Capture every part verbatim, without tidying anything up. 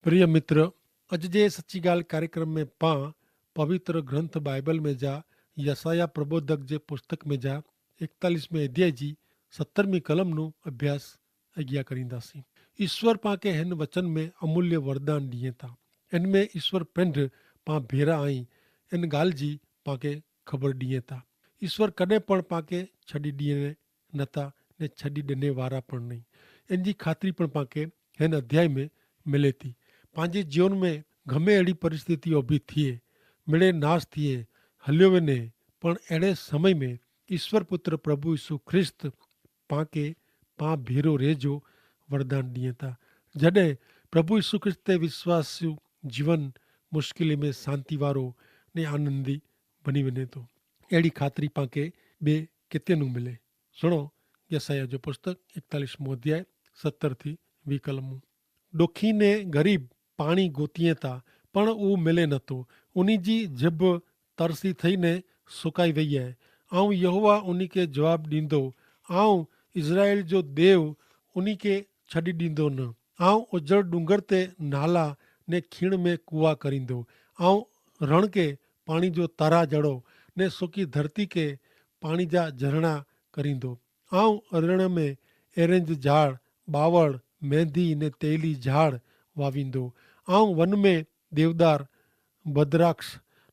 પ્રિય મિત્ર, અજ જે સચ્ચી ગાલ કાર્યક્રમ મેં પાં પવિત્ર ગ્રંથ બાઈબલ મેં જા યસાયાહ પ્રબોધક જે પુસ્તક મેં જા એકતાલીસ મેં અધ્યાય જી સત્તર મી કલમ નું અભ્યાસ અગિયા કરીંદા સી. ઈસ્વર પાંકે હેન વચન મેં અમૂલ્ય વરદાન દિયે તા. એન મેં ઈસ્વર પેંધ પાં ભેરા આઈ એન ગાલ જી પાંકે ખબર દિયે તા. ઈસ્વર કદે પણ પાંકે છડી દિયે નતા ને છડી દેને વારા પણ નહીં. એન જી ખાતરી પણ પાંકે હેન અધ્યાય મેં મિલે તી. પાંજે જીવન મેં ગમે એડી પરિસ્થિતિ ઓભી થિયે, મેળે નાસ થિયે, હલ્યો વેને, પણ એડે સમય મેં ઈસ્વર પુત્ર પ્રભુ ઈસુ ખ્રિસ્ત પાંકે પાં ભેરો રહેજો વરદાન દિયે તા. જડે પ્રભુ ઈસુ ખ્રિસ્ત તે વિશ્વાસ જીવન મુશ્કેલી મેં શાંતિ વારો ને આનંદી બની વેને તો. એડી ખાતરી પાંકે બે કેતે નું મિલે? સુણો, યસાયાહ જો પુસ્તક એકતાલીસ મું અધ્યાય સત્તર થી વિકલમ મું. દોખી ને ગરીબ પાણી ગોતિયે તા, પણ ઉં મિલે નતો. ઉની જી જબ તરસી થઈ ને સુકાઈ વૈયા. આઉં યહોવા ઉની કે જવાબ દીંદો. આઉં ઇઝરાયેલ જો દેવ ઉની કે છડી દીંદો ન. આઉં ઉજર ડુંગર તે નાલા ને ખીણ મેં કુવા કરીંદો. આઉં રણ કે પાણી જો તરા જડો ને સુકી ધરતી કે પાણી જા ઝરણા કરીંદો. આઉં અરણ મેં એરેંજ ઝાડ, બાવળ, મેંધી ને તેલી ઝાડ વાવીંદો. આઉં વન મેં દેવદાર, ભદ્રાક્ષ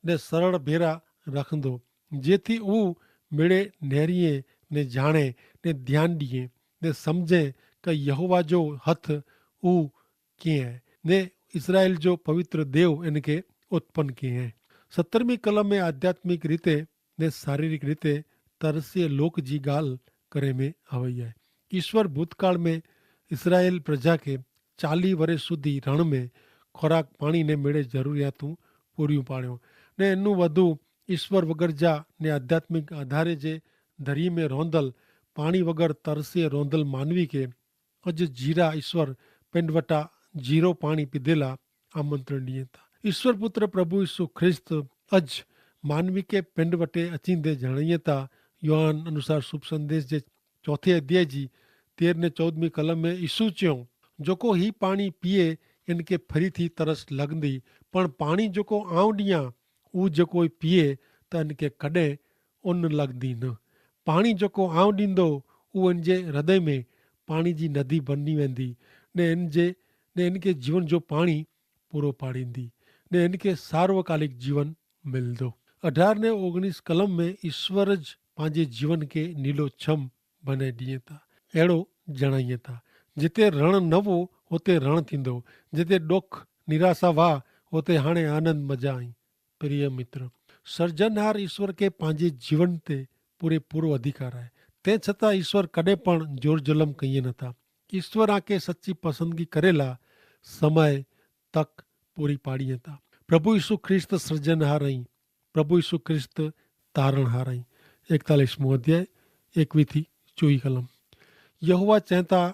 ને સરળ ભેરા રાખંદો. જેથી ઉં મેળે નેરીએ ને જાણે ને ધ્યાન દિયે ને સમઝે કે યહોવા જો હથ ઉં કિયે હૈ ને ઇસરાયેલ જો પવિત્ર દેવ એન કે ઉત્પન કિયે હૈ. સત્તરમી કલમ મેં આધ્યાત્મિક રીતે ને શારીરિક રીતે તરસ્ય લોક જી ગાલ કરે મેં આવય હૈ. ઈસ્વર ભૂતકાળ મેં ઇસરાયેલ પ્રજા કે ચાલી વરે સુધી રણ મેં ખોરાક પાણી ને મેળે જરૂરિયાતું પૂર્યું પાડ્યો. ને એનું વધુ ઈસ્વર વગર જા ને આધ્યાત્મિક આધારે જે ધરી મેં રોંધલ પાણી વગર તરસે રોંધલ માનવી કે અજ જીરા ઈસ્વર પેંડવટા જીરો પાણી પીધેલા આમંત્રણ નિયે તા. ઈસ્વર પુત્ર પ્રભુ ઈસુ ખ્રિસ્ત અજ માનવી કે પેંડવટે અચીંદે જણાયે તા. યોહાન અનુસાર શુભ સંદેશ જે ચોથે અધ્યાય જી તેર ને ચૌદમી કલમ મેં ઈસુ ચ્યો, જોકો હી પાણી પીએ એન કે ફરી થી તરસ લગદી, પણ પાણી જોકો આવ દિયા ઉજે કોઈ પીએ તો એન કે કદે ઉન લગદી ન. પાણી જોકો આવ દીંદો ઉ એન જે હૃદય મેં પાણી જી નદી બની વેંદી ને એન જે ને એન કે જીવન જો પાણી પૂરો પાડીંદી ને એન કે સાર્વકાલિક જીવન મિલદો. અઢાર ને ઓગણીસ કલમ મેં ઈસ્વર જ પાંજે જીવન કે નીલો છમ બને દિયે તા એડો જણાયે તા. જેતે રણ નવો હોતે રણ થીંદો, જેતે ડોખ નિરાશા વા હોતે હાણે આનંદ મજા આઈ. પ્રિય મિત્ર, સર્જનહાર ઈસ્વર કે પાંજે જીવન તે પૂરે પૂરો અધિકાર હૈ. તે છતાં ઈસ્વર કદે પણ જોર જલમ કહિયે નતા. ઈસ્વર આકે સચ્ચી પસંદગી કરેલા સમય તક પૂરી પાડી હતા. પ્રભુ ઈસુ ખ્રિસ્ત સર્જનહાર અહીં. પ્રભુ ઈસુ ખ્રિસ્ત તારણહાર અહીં. એકતાલીસ મું અધ્યાય એકવી થી ચોવી કલમ. યહોવા ચેંતા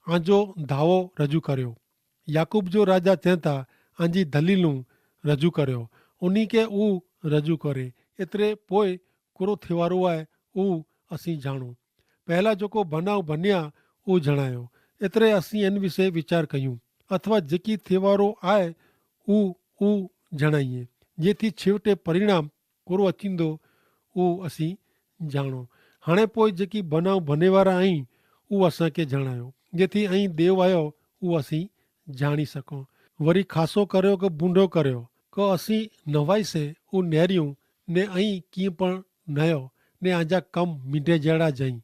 આજો ધાવો રજૂ કર્યો. યાકૂબ જો રાજા ચેંતા આજી ધલીલું રજૂ કર્યો. ઉની કે ઉં રજૂ કરે એતરે પોય કુરો થેવારો આય ઉં અસી જાણો. પહેલા જોકો ભનાવ ભન્યા ઉં જણાયો એતરે અસી એન વિશે વિચાર કહ્યું. અથવા જેકી થેવારો આય ઉં ઉં જણાયે જેથી છેવટે પરિણામ કોરો અચીંદો ઉં અસી જાણો. હાણે પોય જેકી ભનાવ ભનેવારા અહીં ઉં અસાંકે જણાયો જેથી અહીં દેવ આયો ઉં અસી જાણી સકો. વરી ખાસો કર્યો કે ભૂંડો કર્યો કે અસી નવાઈ સે ઉં નેર્યું ને અહીં કિંપણ નયો ને આજા કમ મીંડે જેડા જઈ.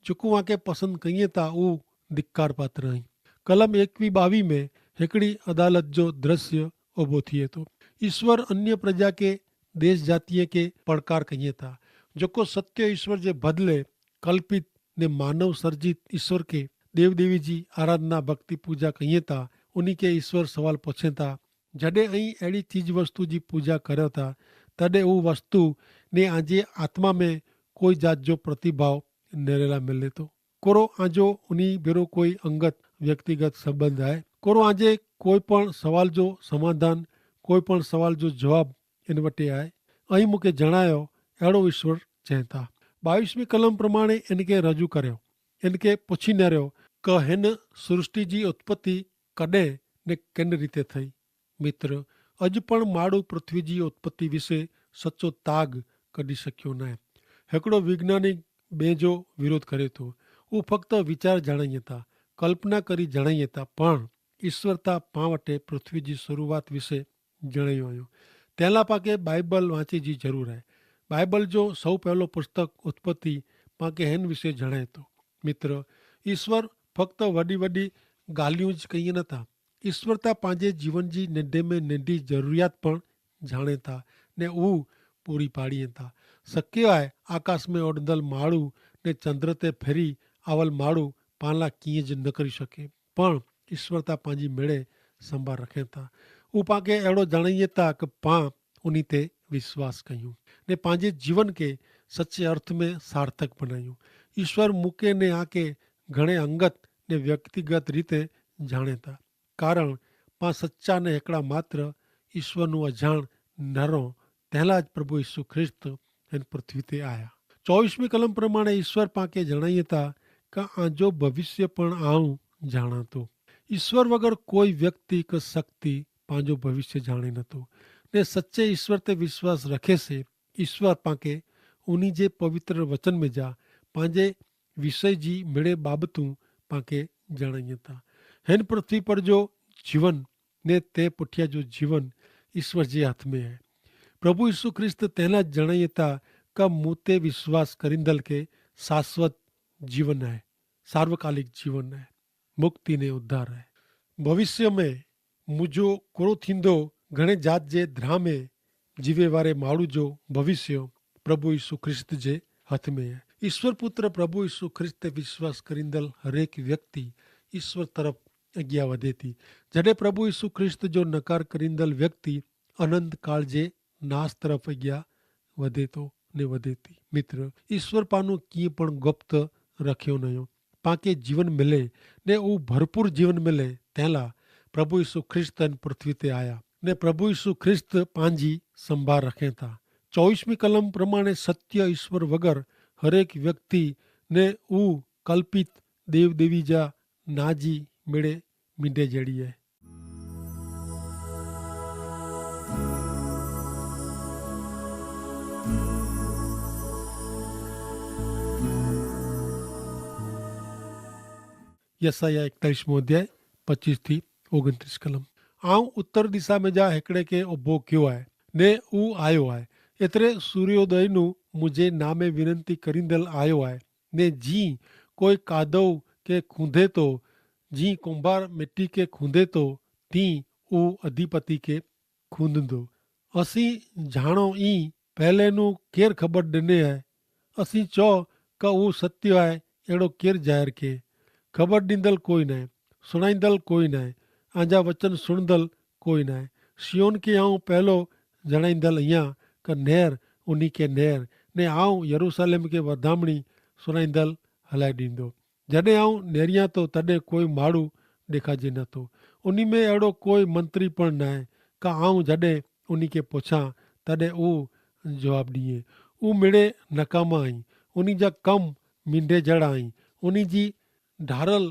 જોકો આકે પસંદ કહિયે તા ઉં ધિક્કાર પાત્ર અહીં. કલમ એકવી બાવી મેં હેકડી અદાલત જો દ્રશ્ય ઉભો થિયે તો. ઈસ્વર અન્ય પ્રજા કે દેશ જાતિયે કે પડકાર કહિયે તા. જોકો સત્ય ઈસ્વર જે બદલે કલ્પિત ને માનવ સર્જિત ઈસ્વર કે દેવદેવી જી આરાધના ભક્તિ પૂજા કહિયે તા. ઉની કે ઈસ્વર સવાલ પછે તા, જડે અહીં એડી ચીજ વસ્તુ જી પૂજા કર્યો તા તદે ઉં વસ્તુ ને આજે આત્મા મેં કોઈ જાત જો પ્રતિભાવ નેરેલા મિલે તો? કોરો આજો ઉની ભેરો કોઈ અંગત વ્યક્તિગત સંબંધ આય? કોરો આજે કોઈ પણ સવાલ જો સમાધાન કોઈ પણ સવાલ જો જવાબ એન વટે આય? અહીં મુકે જણાયો એડો ઈસ્વર ચેંતા. બાવીસમી કલમ પ્રમાણે એન કે રજૂ કર્યો એન કે પુછી નર્યો કે હેન સૃષ્ટિ જી ઉત્પત્તિ કદે ને કેન રીતે થઈ? મિત્ર, અજ પણ માડૂ પૃથ્વી જી ઉત્પત્તિ વિશે સચો તાગ કદી શક્યો નાય. હેકડો વૈજ્ઞાનિક બેંજો વિરોધ કરે તો, ઉં ફક્ત વિચાર જણાઈ તા, કલ્પના કરી જણાઈ તા, પણ ઈસ્વર તા પાં વટે પૃથ્વી જી શરૂઆત વિશે જણાઈ આયો. તેલા પાંકે બાઈબલ વાંચે જી જરૂર હૈ. બાઈબલ જો સૌ પહેલો પુસ્તક ઉત્પત્તિ પાંકે હેન વિશે જણાય તો. મિત્ર, ઈસ્વર ફક્ત વડી વડી ગાલિયું જ કહિયે નતા. ઈસ્વર તા પાંજે જીવન જી નેંધે મેં નેંધી જરૂરિયાત પણ જાણે તા, ને ઉહ પૂરી પાડીએ તા. સક્ય આય આકાશ મેં ઓડંદલ માડૂ ને ચંદ્ર તે ફેરી આવલ માડૂ પાંલા કિંય જ ન કરી શકે. પણ ઈસ્વર તા પાંજી મેળે સંભાર રખે તા. ઉપાકે એડો જાણીએ તા કે પાં ઉની તે વિશ્વાસ કહ્યું, ને પાંજે જીવન કે સચ્ચે અર્થ મેં સાર્થક બનાયું. ઈસ્વર મુકે ને આકે ઘણે અંગત ને વ્યક્તિગત રીતે જાણે તા. કારણ પાં સચ્ચા ને હેકડા માત્ર ઈસ્વરનું અજાણ નરો, તેલા જ પ્રભુ ઈસુ ખ્રિસ્ત હેન પૃથ્વી તે આયા. ચોવીસમી કલમ પ્રમાણે ઈસ્વર પાંકે જણાયે તા, કા આજો ભવિષ્ય પણ આઉં જાણાતો. ઈસ્વર વગર કોઈ વ્યક્તિ કે શક્તિ પાંજો ભવિષ્ય જાણે નતો. ને સચ્ચે ઈસ્વર તે વિશ્વાસ રખે સે ઈસ્વર પાંકે ઉની જે પવિત્ર વચન મેં જા પાંજે વિષય જી મેળે બાબતું પાંકે જણાયે તા. હેન પૃથ્વી પર જો જીવન ને તે પુઠ્યા જો જીવન ઈસ્વર જે હાથ મેં હૈ. પ્રભુ ઈસુ ખ્રિસ્ત તેના જણાયે તા, કા મુતે વિશ્વાસ કરીંદલ કે શાશ્વત જીવન હૈ, સાર્વકાલિક જીવન હૈ, મુક્તિ ને ઉદ્ધાર હૈ. ભવિષ્ય મેં મુજો કોરો થીંદો ઘણે જાત જે ધ્રામે જીવે વારે માડૂ જો ભવિષ્ય પ્રભુ ઈસુ ખ્રિસ્ત જે હાથ મેં હૈ. ઈસ્વર પુત્ર પ્રભુ ઈસુ ખ્રિસ્ત તે વિશ્વાસ કરીંદલ હરેક વ્યક્તિ ઈસ્વર તરફ અગિયા વધે તી. જડે પ્રભુ ઈસુ ખ્રિસ્ત જો નકાર કરીંદલ વ્યક્તિ અનંતકાળ જે નાસ તરફ અગિયા વધે તો ને વધે તી. મિત્ર, ઈસ્વર પાનું કિંપણ ગપ્ત રખ્યો નયો. પાંકે જીવન મિલે ને ઉં ભરપૂર જીવન મિલે તેલા પ્રભુ ઈસુ ખ્રિસ્ત અને પૃથ્વી તે આયા ને પ્રભુ ઈસુ ખ્રિસ્ત પાંજી સંભાર રખે તા. ચોવીસમી કલમ પ્રમાણે સત્ય ઈસ્વર વગર હરેક વ્યક્તિ ને ઉં કલ્પિત દેવ દેવી જા નાજી મેળે મીંડે જેડી હૈ. યસાયાહ એકતાલીસમો અધ્યાય પચ્ચીસ થી ઓગણત્રીસ કલમ. આઉં ઉત્તર દિશામે જા હેકડ઼ે કે ઉભો ક્યો આય ને ઉં આયો આય. એતરે સૂર્યોદયનું મુઝે નામે વિનંતી કરીંદલ આયો આય. ને જી કોઈ કાદવ કે ખૂંધે તો, જી કોંભાર મેટી કે ખૂંધે તો, તી ઉં અધિપતિ કે ખૂંધો. અસી જાણો ઈ પહેલેનું કેર ખબર ડેને હૈ? અસી ચો કા ઉં સત્ય હૈ? એડો કેર જાહેર કે? ખબર દીંદલ કોઈ નાય, સુણાઈંદલ કોઈ નાય, આંજા વચન સુણદલ કોઈ નાય. સિયોન કે આઉં પહેલો જણાઈંદલ અહિયા કા નેર ઉની કે નેર, ને આઉં યરૂસાલેમ કે વધામણી સુણાઈંદલ હલાઈ દીંદો. જડે આઉં નેરિયા તો તદે કોઈ માડૂ દેખાજે નતો. ઉની મેં એડો કોઈ મંત્રી પણ નાય કા આઉં જડે ઉની કે પોછા તદે ઉં જવાબ દિયે, ઉં મેડે નકામા આઈ. ઉની જા કમ મીંડે જેડા આઈ. ઉની જી ઢારલ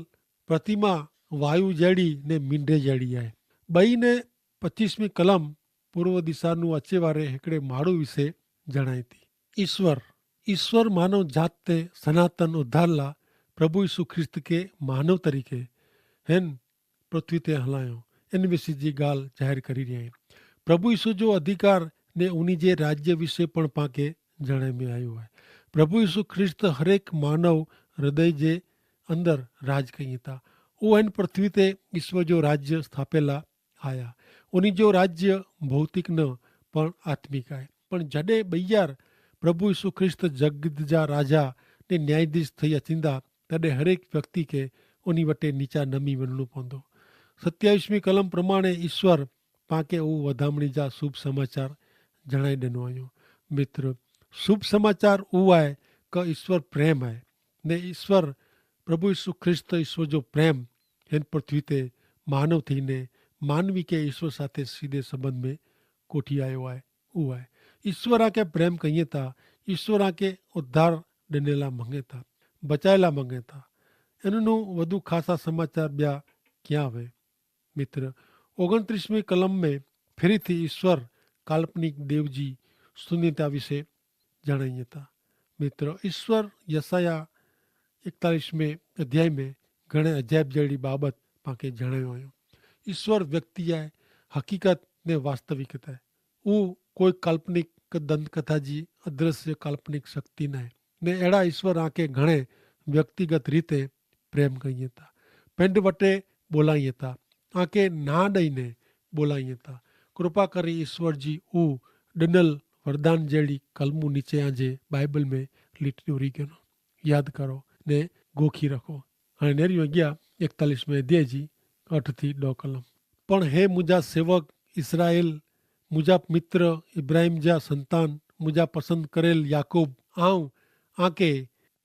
પ્રતિમા વાયુ જેડી ને મીંડે જેડી આય. બઈ ને પચ્ચીસમી કલમ પૂર્વ દિશાનું અચેવારે હેકડ઼ે માડૂ વિશે જણાયતી. ઈસ્વર ઈસ્વર માનવ જાત તે સનાતન ઉદ્ધારલા પ્રભુ ઈસુ ખ્રિસ્ત કે માનવ તરીકે હેન પૃથ્વી તે હલાયો. એન વિશે જી ગાલ જાહેર કરી રહ્યા હૈ. પ્રભુ ઈસુ જો અધિકાર ને ઉની જે રાજ્ય વિશે પણ પાંકે જણાઈ મેં આયો હૈ. પ્રભુ ઈસુ ખ્રિસ્ત હરેક માનવ હૃદય જે અંદર રાજ કઈ તા. ઉહ એન પૃથ્વી તે ઈસ્વર જો રાજ્ય સ્થાપેલા આયા. ઉની જો રાજ્ય ભૌતિક ન પણ આત્મિક આય. પણ જડે બૈયાર પ્રભુ ઈસુ ખ્રિસ્ત જગત જા રાજા ને ન્યાયાધીશ થઈ અચિંદા, તદે હરેક વ્યક્તિ કે ઉની વટે નીચા નમી વનણું પોંદો. સત્યાવિશ મી કલમ પ્રમાણે ઈસ્વર પાંકે ઉં વધામણી જા શુભ સમાચાર જણાઈ દેનો આયો. મિત્ર, શુભ સમાચાર ઉં આય કે ઈસ્વર પ્રેમ આય. ને ઈસ્વર પ્રભુ ઈસુ ખ્રિસ્ત ઈસ્વર જો પ્રેમ હેન પૃથ્વી તે માનવ થી ને માનવી કે ઈસ્વર સાથે સીધે સંબંધ મેં કોઠી આયો આય. ઉવાય ઈસ્વર આકે પ્રેમ કહિયે તા, ઈસ્વર આકે ઉદ્ધાર દેનેલા મંગેતા, બચાયેલા મંગેતા. એનનું વધુ ખાસા સમાચાર બ્યા ક્યાં વે? મિત્ર, ઓગણત્રીસમી કલમ મેં ફિરીથી ઈસ્વર કાલ્પનિક દેવજી સુનિતા વિશે જણાઈ હતા. મિત્ર, ઈસ્વર યસાયાહ એકતાલીસમે અધ્યાય મેં ઘણે અજાયબ જેડી બાબત પાંકે જણાયો આયો. ઈસ્વર વ્યક્તિ આય, હકીકત ને વાસ્તવિકતા આય. ઉહ કોઈ કાલ્પનિક દંતકથા જી અદ્રશ્ય કાલ્પનિક શક્તિ નાય. ને એડા ઈસ્વર આંકે ઘણે વ્યક્તિગત રીતે પ્રેમ કઈ હતા, પેંડ વટે બોલાઈ હતા, આંકે ના દઈને બોલાઈ હતા. કૃપા કરી ઈસ્વર જી ઉહ ડનલ વરદાન જેડી કલમું નીચે આજે બાઈબલ મેં લિટરી ઉરી ગયો યાદ કરો ને ગોખી રખો. હૈ નેરી વગ્યા એકતાલીસ મેં દેજી અઠ થી ડો કલમ. પણ હૈ મુજા સેવક ઇસરાયેલ, મુજા મિત્ર ઇબ્રાહિમ જા સંતાન, મુજા પસંદ કરેલ યાકૂબ, આઉં આકે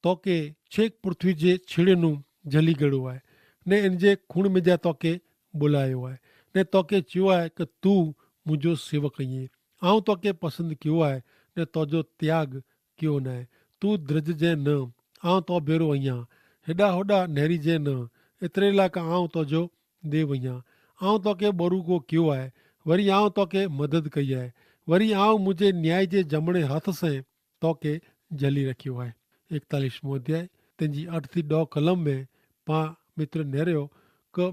તોકે છેક પૃથ્વી જે છેડેનું જલી ગેડો આય, ને એન જે ખૂણ મેં જા તોકે બોલાયો આય, ને તોકે ચ્યો આય કે તું મુજો સેવક અઇયે. આઉં તોકે પસંદ ક્યો આય, ને તોજો ત્યાગ ક્યો નાય. તું દ્રજ જે ન, આઉં તો ભેરો અઇયા. હેડા હોડા નહરી જે ન, એતરેલા કા આઉં તોજો દેવ અઇયા. આઉં તોકે બરૂકો ક્યો આય, વરી આઉં તોકે મદદ કઈ આય. વરી આઉં મુજે ન્યાય જે જમણે હથ સે તોકે જલી રખ્યો આય. એકતાલીસ મોધ્યાય તેની અઠ થી ડો કલમ મેં પા મિત્ર નેર્યો કે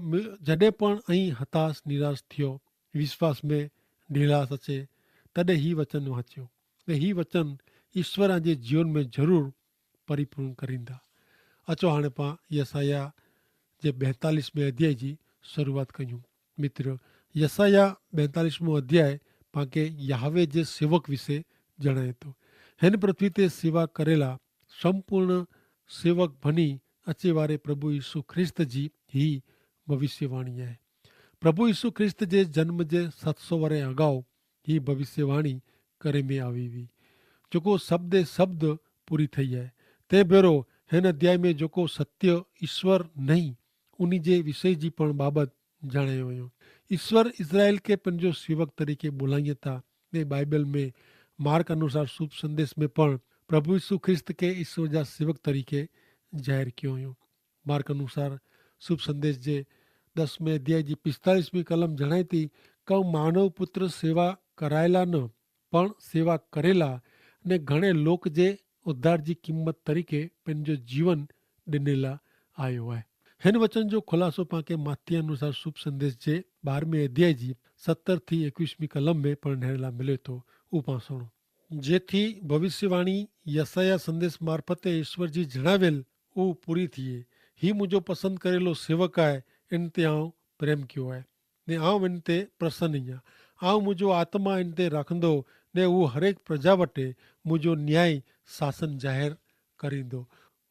જડે પણ અહીં હતાશ નિરાશ થયો, વિશ્વાસ મેં ઢીલાસ હશે, તદે હી વચન વાંચ્યો. ને હી વચન ઈસ્વર આજે જીવન મેં જરૂર પરિપૂર્ણ કરીંદા. અચો હાણે પા યસાયાહ જે બેતાલીસ મેં અધ્યાય જી શરૂઆત કહ્યું. મિત્ર, યસાયાહ બેતાલીસ મેં અધ્યાય પાંકે યાહવે જે સેવક વિશે જણાયતો. હેન પૃથ્વી તે સેવા કરેલા સંપૂર્ણ સેવક ભની અચેવારે પ્રભુ ઈસુ ખ્રિસ્ત જી હી ભવિષ્યવાણી આય. પ્રભુ ઈસુ ખ્રિસ્ત જે જન્મ જે સત સો વરે અગાઉ હી ભવિષ્યવાણી કરે મેં આવી વી, જોકો શબ્દે શબ્દ પૂરી થઈ આય. તે ભેરો હેન અધ્યાય મેં જોકો સત્ય ઈસ્વર નહીં ઉની જે વિષય જી પણ બાબત જણાયો વયો. ઈસ્વર ઇઝરાયેલ કે પન જો સેવક તરીકે બોલાઈ થા. ને બાઈબલ મેં માર્ક અનુસાર શુભ સંદેશ મેં પણ પ્રભુ ઈસુ ખ્રિસ્ત કે ઈસ્વર જા સેવક તરીકે જાહેર કયો વયો. માર્ક અનુસાર શુભ સંદેશ જે દસ મેં અધ્યાય જી પિસ્તાલીસ મી કલમ જણાયતી, કવ માનવ પુત્ર સેવા કરાયેલા ન પણ સેવા કરેલા ને ઘણે લોક જે ઉદ્ધાર જી કિંમત તરીકે પન જો જીવન ડેનેલા આયો હૈ. હેન વચન જો ખુલાસો પાંકે માથ્યા અનુસાર શુભ સંદેશ જે બારમે અધ્યાય જી સત્તર થી એકવીસ મી કલમ મેં પણ નહેરેલા મિલે તો. ઉપાસણો જેથી ભવિષ્યવાણી યસાયાહ સંદેશ મારફતે ઈસ્વર જી જણાવેલ ઉહ પૂરી થિયે. હી મુજો પસંદ કરેલો સેવક આય, એન તે આઉં પ્રેમ ક્યો આય, ને આઉં એન તે પ્રસન્ન હિયા. આઉં મુજો આત્મા એન તે રાખંદો, ને ઉહ હરેક પ્રજા વટે મુજો ન્યાય સાસન જાહેર કરીંદો.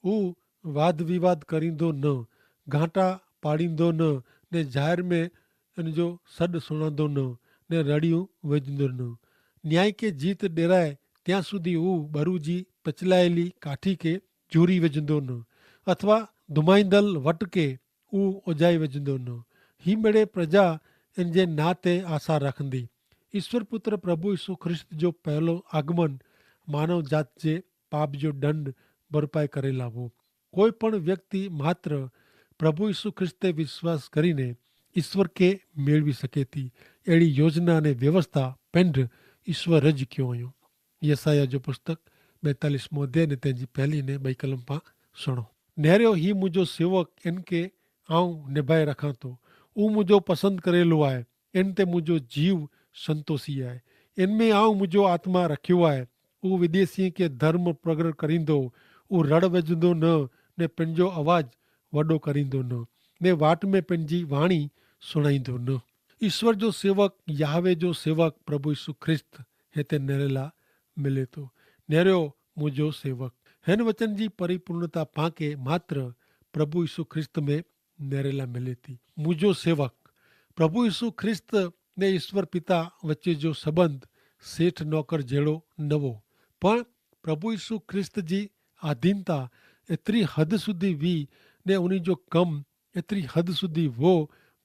ઉહ વાદવિવાદ કરીંદો ન, ગાંટા પાડીંદો ન, ને જાહેર મેં એન જો સડ સુણાંદો ન, ને રડ઼િયું વેજંદો ન. ન્યાય કે જીત ડેરાય ત્યાં સુધી ઉં બરૂ જી પચલાયેલી કાઠી કે જૂરી વેજંદો ન, અથવા ધુમાઈંદલ વટ કે ઉં ઓજાઈ વેજંદો ન. હી મેડે પ્રજા એન જે ના તે આશા રાખંદી. ઈસ્વર પુત્ર પ્રભુ ઈસુ ખ્રિસ્ત જો પહેલો આગમન માનવ જાત જે પાપ જો દંડ ભરપાઈ કરેલા હો. કોઈ પણ વ્યક્તિ માત્ર પ્રભુ ઈસુ ખ્રિસ્ત તે વિશ્વાસ કરીને ઈસ્વર કે મેળવી શકેતી એડી યોજના અને વ્યવસ્થા પેંધ ઈસ્વર જ ક્યો અયો. યસાયાહ જો પુસ્તક બૈતાલીસ મોધ્યાહ ને તેની પહેલી ને બૈકલમ પા સણો. નેર્યો હી મુજો સેવક એન કે આઉં નેભાઈ રખાતો. ઉં મુજો પસંદ કરેલો આય. એન તે મુજો જીવ સંતોષી આય. એન મેં આઉં મુજો આત્મા રખ્યો આય. ઉં વિદેશી કે ધર્મ પ્રગટ કરીંદો. ઉં રડ વજંદો ન, ને પનજો અવાજ વડો કરીંદો ન, ને વાટ મેં પનજી વાણી સુણાઈંદો ન. ઈસ્વર જો સેવક યાહવે જો સેવક પ્રભુ ઈસુ ખ્રિસ્ત હેતે નેરેલા મિલે તો. નેર્યો મુજો સેવક. હેન વચન જી પરિપૂર્ણતા પાંકે માત્ર પ્રભુ ઈસુ ખ્રિસ્ત મેં નેરેલા મિલે તી. મુજો સેવક. પ્રભુ ઈસુ ખ્રિસ્ત ને ઈસ્વર પિતા વચ્ચે જો સંબંધ સેઠ નોકર જેડો નવો. પણ પ્રભુ ઈસુ ખ્રિસ્ત જી આધીનતા એતરી હદ સુધી વી ને ઉની જો કમ એતરી હદ સુધી વો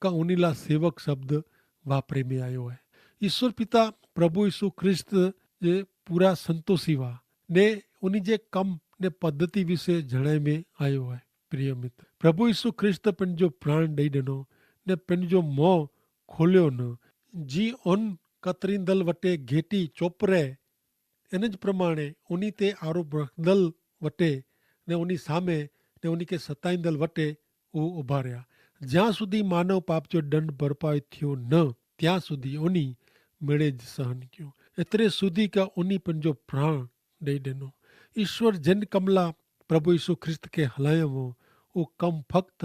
કા ઉની લા સેવક શબ્દ વાપરે મેં આયો હૈ. ઈસ્વર પિતા પ્રભુ ઈસુ ખ્રિસ્ત જે પૂરા સંતોષી વા ને ઉની જે કમ ને પદ્ધતિ વિશે જણાઈ મેં આયો હૈ. પ્રિય મિત્ર, પ્રભુ ઈસુ ખ્રિસ્ત પેનજો પ્રાણ દઈ દેનો ને પેનજો મોં ખોલ્યો ન. જી ઉન કતરીંદલ વટે ઘેટી ચોપરે, એન જ પ્રમાણે ઉની તે આરોપ રખદલ વટે ને ઉની સામે ને ઉની કે સતાઈંદલ વટે ઉ ઉભાર્યા. જ્યાં સુધી માનવ પાપ જો દંડ ભરપાઈ થયો ન, ત્યાં સુધી ઉની મેળે જ સહન ક્યો. એતરે સુધી કે ઉની પણ જો પ્રાણ દઈ દેનો. ઈસ્વર જેન કમલા પ્રભુ ઈસુ ખ્રિસ્ત કે હલાયો વો, ઉ કમ ફક્ત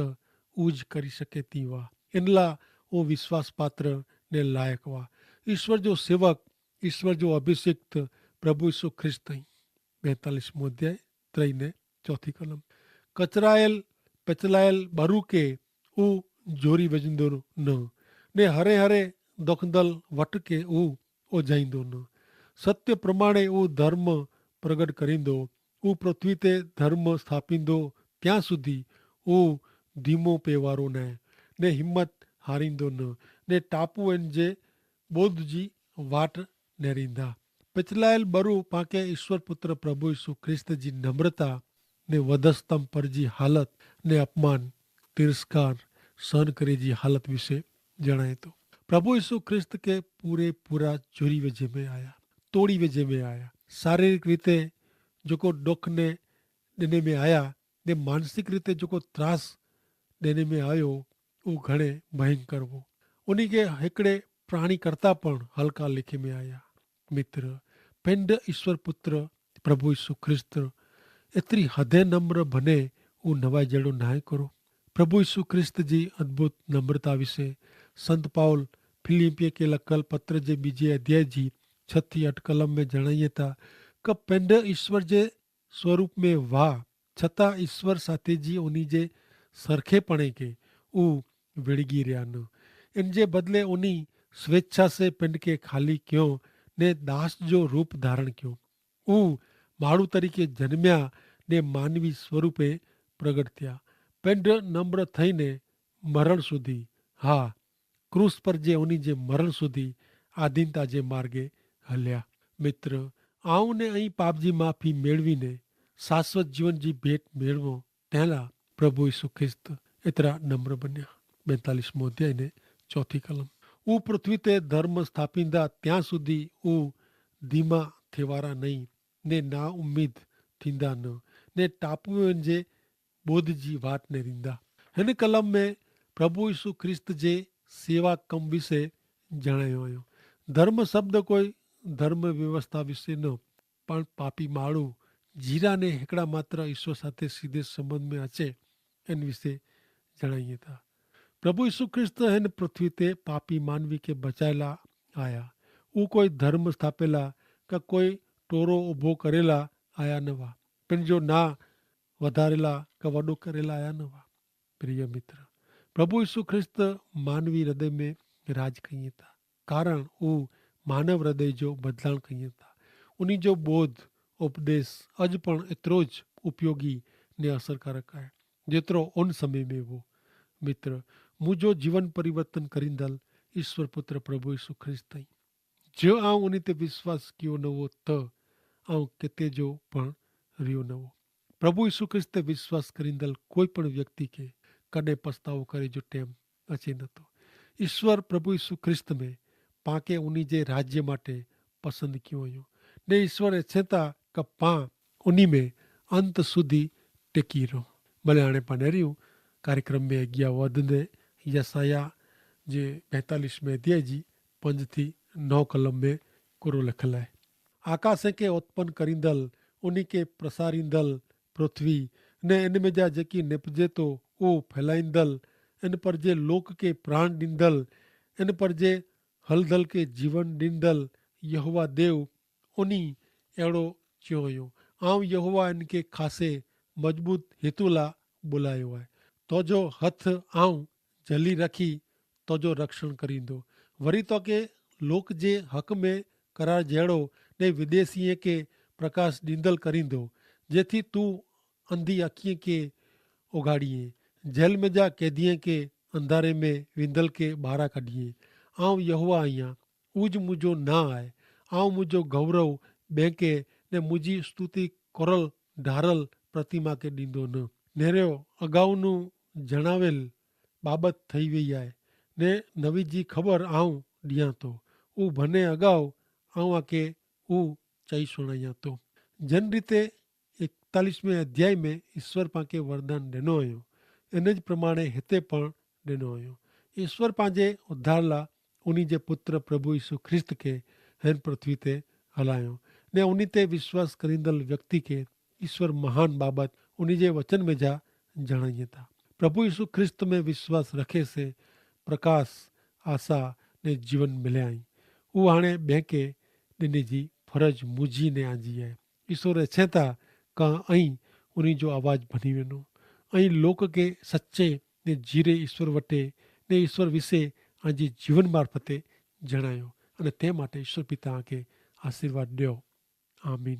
ઉજ કરી શકે તી વા. એનલા ઉ વિશ્વાસપાત્ર ને લાયક વા. ઈસ્વર જો સેવક, ઈસ્વર જો અભિષિક્ત પ્રભુ ઈસુ ખ્રિસ્ત હૈં. બેતાલીસ મોધ્યાય ત્રય ને ચોથી કલમ. કચરાયેલ પચલાયેલ બરુકે ઉ જોરી વજિંદો ન, ને હરે હરે દોખદલ વટકે ઉ ઓજાઇંદો ન. સત્ય પ્રમાણે ઉ ધર્મ પ્રગટ કરીંદો. ઉ પૃથ્વી તે ધર્મ સ્થાપિંદો ત્યાં સુધી ઉ ધીમો પેવારો નાય, ને હિંમત હારીંદો ન, ને ટાપુ એન જે બોધ જી વાટ નેરીંદા. પચલાયેલ બરુ પાંકે ઈસ્વર પુત્ર પ્રભુ ઈસુ ખ્રિસ્ત જી નમ્રતા ને વધસ્તંભ પર જી હાલત ને અપમાન, તિરસ્કાર સહન કરે જી હાલત વિશે જણાયતો. પ્રભુ ઈસુ ખ્રિસ્ત કે પૂરે પૂરા જોરી વજે મેં આયા, તોડી વજે મેં આયા. શારીરિક રીતે જોકો દોખ ને દેને મેં આયા, ને માનસિક રીતે જોકો ત્રાસ દેને મેં આયો, ઉં ઘણે ભયંકર વો. ઉની કે હેકડ઼ે પ્રાણી કરતા પણ હલકા લેખે મેં આયા. મિત્ર, પેંડ ઈસ્વર પુત્ર પ્રભુ ઈસુ ખ્રિસ્ત એતરી હદે નમ્ર ભને, ઉં નવાઈ જેડો નાય કરો. પ્રભુ ઈસુ ખ્રિસ્ત જી અદ્ભુત નમ્રતા વિશે સંત પાઉલ ફિલિપ્પી કે લખલ પત્ર જે બીજે અધ્યાય જી છ થી અઠ કલમ મેં જણાયે તા, કે પેંડ ઈસ્વર જે સ્વરૂપ મેં વાહ, છતાં ઈસ્વર સાથે જી ઉની જે સરખેપણે કે ઉં વેડગી રહ્યા ન. એન જે બદલે ઉની સ્વેચ્છા સે પેંડ કે ખાલી ક્યો, ને દાસ જો રૂપ ધારણ ક્યો. ઉં માણુ તરીકે જન્મ્યા, ને માનવી સ્વરૂપે પ્રગટ થયા. પેંડ નમ્ર થઈને મરણ સુધી, હા, ક્રૂસ પર જે ઉની જે મરણ સુધી આધીનતા જે માર્ગે હલ્યા. મિત્ર, આઉને અહીં પાપજી માફી મેળવીને શાશ્વત જીવન જી ભેટ મેળવો, તેલા પ્રભુ ઈસુ ખ્રિસ્ત એતરા નમ્ર બન્યા. બેતાલીસ મોધ્યાય ને ચોથી કલમ. ઉપૃથ્વી તે ધર્મ સ્થાપિંદા ત્યાં સુધી ઉં ધીમા થેવારા નહીં, ને ના ઉમ્મીદ થીંદા ન, ને ટાપુઓ જે બોધ જી વાટ ને રિંદા. હેન કલમ મેં પ્રભુ ઈસુ ખ્રિસ્ત જે સેવા કમ વિશે જણાયો આયો. ધર્મ શબ્દ કોઈ ધર્મ વ્યવસ્થા વિશે ન, પણ પાપી માળુ જીરા ને હેકડા માત્ર ઈસુ સાથે સીધે સંબંધ મેં હશે, એન વિશે જણાયે થા. પ્રભુ ઈસુ ખ્રિસ્ત હેન પૃથ્વી તે પાપી માનવી કે બચાયેલા આયા. ઉં કોઈ ધર્મ સ્થાપેલા કે કોઈ ટોરો ઉભો કરેલા આયા નવા. પણ જો ના વધારેલા કે વડો કરેલા આયા નવા. પ્રિય મિત્ર, પ્રભુ ઈસુ ખ્રિસ્ત માનવી હૃદય મેં રાજ કહિયે થા, કારણ ઉં માનવ હૃદય જો બદલાણ કહિયે થા. ઉની જો બોધ ઉપદેશ અજ પણ એતરો જ ઉપયોગી ને અસરકારક આય, જેતરો ઉન સમય મેં વો. મિત્ર, મુજો જીવન પરિવર્તન કરીંદલ ઈસ્વર પુત્ર પ્રભુ ઈસુ ખ્રિસ્ત થઇ. જો આઉં ઉની તે વિશ્વાસ કિયો નવો, તો આઉં કેતે જો પણ રહ્યો નવો. પ્રભુ ઈસુ ખ્રિસ્ત તે વિશ્વાસ કરીંદલ કોઈ પણ વ્યક્તિ કે કદે પસ્તાવો કરે જો ટેમ અચે નતો. ઈસ્વર પ્રભુ ઈસુ ખ્રિસ્ત મેં પાંકે ઉની જે રાજ્ય માટે પસંદ કિયો અયો. ને ઈસ્વર એચ્છે તા કે પાં ઉની મેં અંત સુધી ટેકી રહો. ભલે આણે પાને રહ્યું, કાર્યક્રમ મેં અગિયા વધને યસાયાહ જે પૈતાલીસ મેં અધ્યાય જી પંજ થી નવ કલમ મેં કુરો લખલ હૈ. આકાશે કે ઉત્પન કરીંદલ, ઉની કે પ્રસારીંદલ પૃથ્વી, ને એન મેં જા જેકી નેપજે તો ઉહ ફેલાઈંદલ, એન પર જે લોક કે પ્રાણ દીંદલ, એન પર જે હલદલ કે જીવન દીંદલ યહોવા દેવ ઉની એડો ચ્યોંયો. આઉં યહોવા એન કે ખાસે મજબૂત હેતુલા બોલાયો હૈ. તોજો હથ આઉં જલી રખી તોજો રક્ષણ કરીંદો. વરી તો કે લોક જે હક મેં કરાર જેડો ને વિદેશીએ કે પ્રકાશ દીંદલ કરીંદો, જેથી તું અંધી અખીએ કે ઉગાડીએ, જેલ મેં જા કેદીએ કે અંધારે મેં વિંદલ કે બહારા કાઢીએ. આઉં યહોવા અહિયા, ઉજ મુજો ના આય. આઉં મુજો ગૌરવ બેંકે ને મુજી સ્તુતિ કોરલ ઢારલ પ્રતિમા કે દીંદો ન. નેરે અગાઉનું જણાવેલ બાબત થઈ વય આય. ને નવી જી ખબર આઉં દિયા તો ઉં ભને અગાઉ આઉં આકે ઉં ચાઈ સુણાયા તો. જેન રીતે એકતાલીસમે અધ્યાય મેં ઈસ્વર પાંકે વરદાન દેનો અયો, એન જ પ્રમાણે હેતે પણ દેનો અયો. ઈસ્વર પાંજે ઉદ્ધારલા ઉની જે પુત્ર પ્રભુ ઈસુ ખ્રિસ્ત કે હેન પૃથ્વી તે હલાયો, ને ઉની તે વિશ્વાસ કરીંદલ વ્યક્તિ કે ઈસ્વર મહાન બાબત ઉની જે વચન મેં જા જણાયે તા. પ્રભુ ઈસુ ખ્રિસ્ત મેં વિશ્વાસ રખે સે પ્રકાશ, આશા ને જીવન મિલે આઈ. ઉહાણે બેંકે દેને જી ફરજ મુજી ને આજી હૈ. ઈસુ રે છેતા કા અહીં ઉની જો આવાજ ભની વેનો. અહીં લોક કે સચ્ચે ને જીરે ઈસ્વર વટે ને ઈસ્વર વિશે આજી જીવન મારફતે જણાયો. અને તે માટે ઈસ્વર પિતા આકે આશીર્વાદ દ્યો. આમીન.